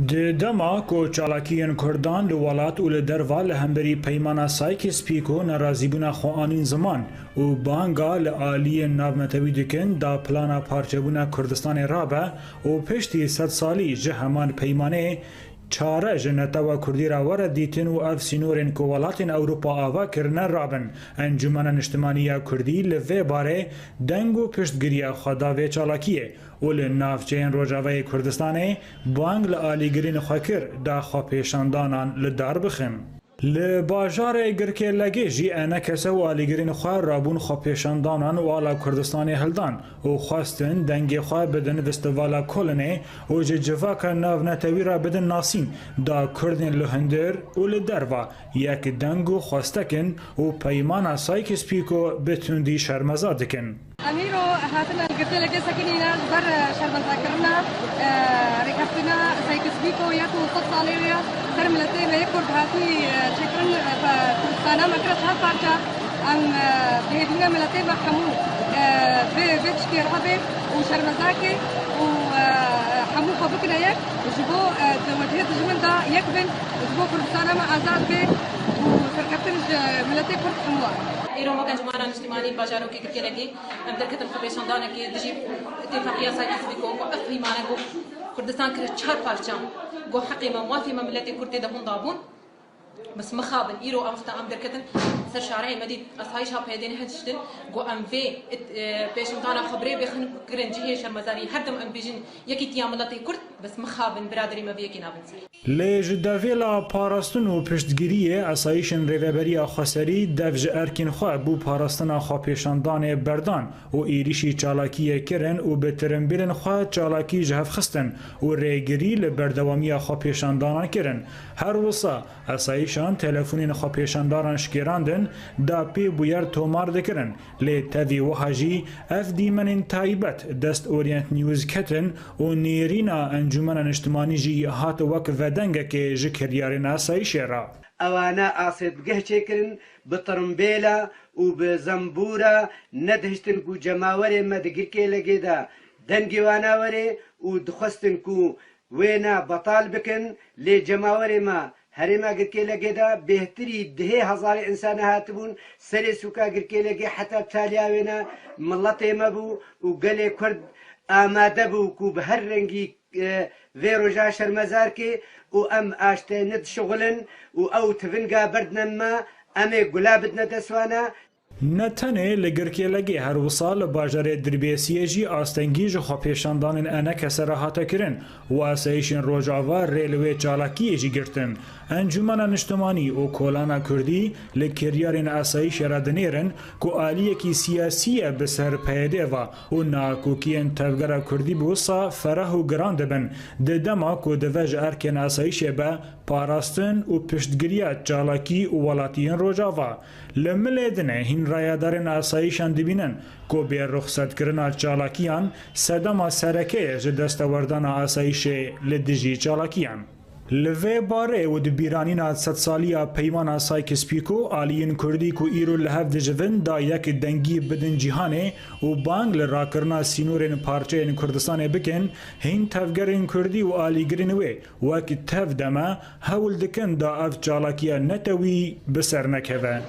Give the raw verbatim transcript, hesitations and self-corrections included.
Di dema ku çalakiyên Kurdan li welat û li derva li hemberî peymana Sykes-Picot nerazîbûna xwe anîn ziman û banga li aliyên navnetewî dikin da plana parçebûna Kurdistanê rabe û piştî sed salî ji heman peymanê çare ji netewa Kurdî re were dîtin û ev sînorên ku welatên Ewropa ava kirine rabin. Encûmena Niştimanî ya Kurdî li vê barê deng û piştgiriya xwe da vê çalakiyê û li navçeyên Rojavayê Kurdistanê bang li alîgirên xwe kir da xwepêşandanan li dar bixin. Li bajarê Girkêlegê jî enekese û alîgirên xwe rabûn xwepêşandanan û ala Kurdistanê hildan û xwestin dengê xwe bidin Festîvala Kolinê û ji civaka navnetewî re bidin nasîn da Kurdên li hundir û li derva yek deng û xwestekin û peymana Sykes-Picot bi tundî şermeza dikin. Em îro hatine li Girkêlegê sekinîne ji ber, e, şermezakirina, e, rêkeftina Sykes-Picot ya ku sed salê wê ya ser miletê me yê Kurd hatî, e, çêkirin, e, Kurdistana me kire çar parça. Em, e, bi hêvî ne miletê me hemû, e, vê, vê tiştê rabe û şermezakê û, e, hemû xwe bikine yek ji bo, e, di wecihê dijmin de yek bin, ji bo Kurdistana me azad be û serkeftin ji miletê Kurd hemû. Îro wek Encûmena Niştimanî bajarokê Girkêlegê em derketin xwepêşandanekê dijî îtîfaqiya Sykes-Picot ku ev peymane ku Kurdistan kire çar parça, ku heqê me, mafê me miletê Kurd tê de hûn dabûn. Bes mixabin, îro ev wexta em derketin ser şareyê me dît, asayîşa P Y D'ê nehiştin, ku em vê it-, e, pêşindana xwe bi rê bêxin kirin cihê şermezarî, her dem em bêjin yekîtiya miletê Kurd, bes mixabin, biraderî me vê yekê nabin ser. Lê ji devêla parastin û piştgiriyê esayîşên Rêveberiya Xweserî dev ji erkên xwe bû parastina xwepêşandanê berdan û êrîşî çalakiyê kirin û bi tirimbêlên xwe çalakî ji hev xistin û rêgirî li berdewamiya xwepêşandanan kirin. Her wisa esayîşan telefonên xwepêşandanan şikêrandin, da pê bûyer tomar dikirin. Lê tevî wiha jî ev dîmenên taybet dest Orient News ketin û nêrîna Encûmena Niştimanî jî hat wek vedengekê ji kiryarên asayîşê re. Ewana asêtgeh çêkirin, bi tirimbêla û bi zembûra nedihiştin ku cemawerê me di Girkêlegê de dengê wana were û dixwestin ku wêne betal bikin, lê cemawerê me herêma Girkêlegê de bêhtirî dihê hezarê însane hatibûn serê sûka Girkêlegê heta çaliya wêne miletê me bû û gelê Kurd amade bû ku bi her rengî, e, vê roja şermezar kê û em aşte nedişixulin û ew tivinga berdine me, em ê gula bidine dest wana. Ne tenê li Girkêlegê, her wisa li bajarê Dirbêsiyê jî astengî ji xwepêşandanên enekese re hate kirin û asayîşên Rojava rê li wê çalakiyê jî girtin. Encûmena Niştimanî û Kolana Kurdî li kiryarên asayîşê re dinêrin ku aliyekî siyasî ye bi ser P Y D ve û nakokiyên tevgera Kurdî bi wisa fereh û giran dibin, di dema ku dive ji erkên asayîşê be parastin û piştgiriya çalakî û welatiyên Rojava. Li milê dinê hîn rayedarên asayîşan dibînin ku bê ruxsetkirina çalakiyan sedema sereke ye ji destewerdana asayîşê li dijî çalakiyan. Li vê barê û di bîranîna sedsaliya peymana Sykes-Picot, aliyên Kurdî ku îro li hev dijivin da yek dengî bidin cîhanê û bang li rakirina sînorên parçeyên Kurdistanê bikin, hîn tevgerên Kurdî û alîgirên wê wek tev de me hewl dikin da ev çalakiya netewî bi ser nekeve.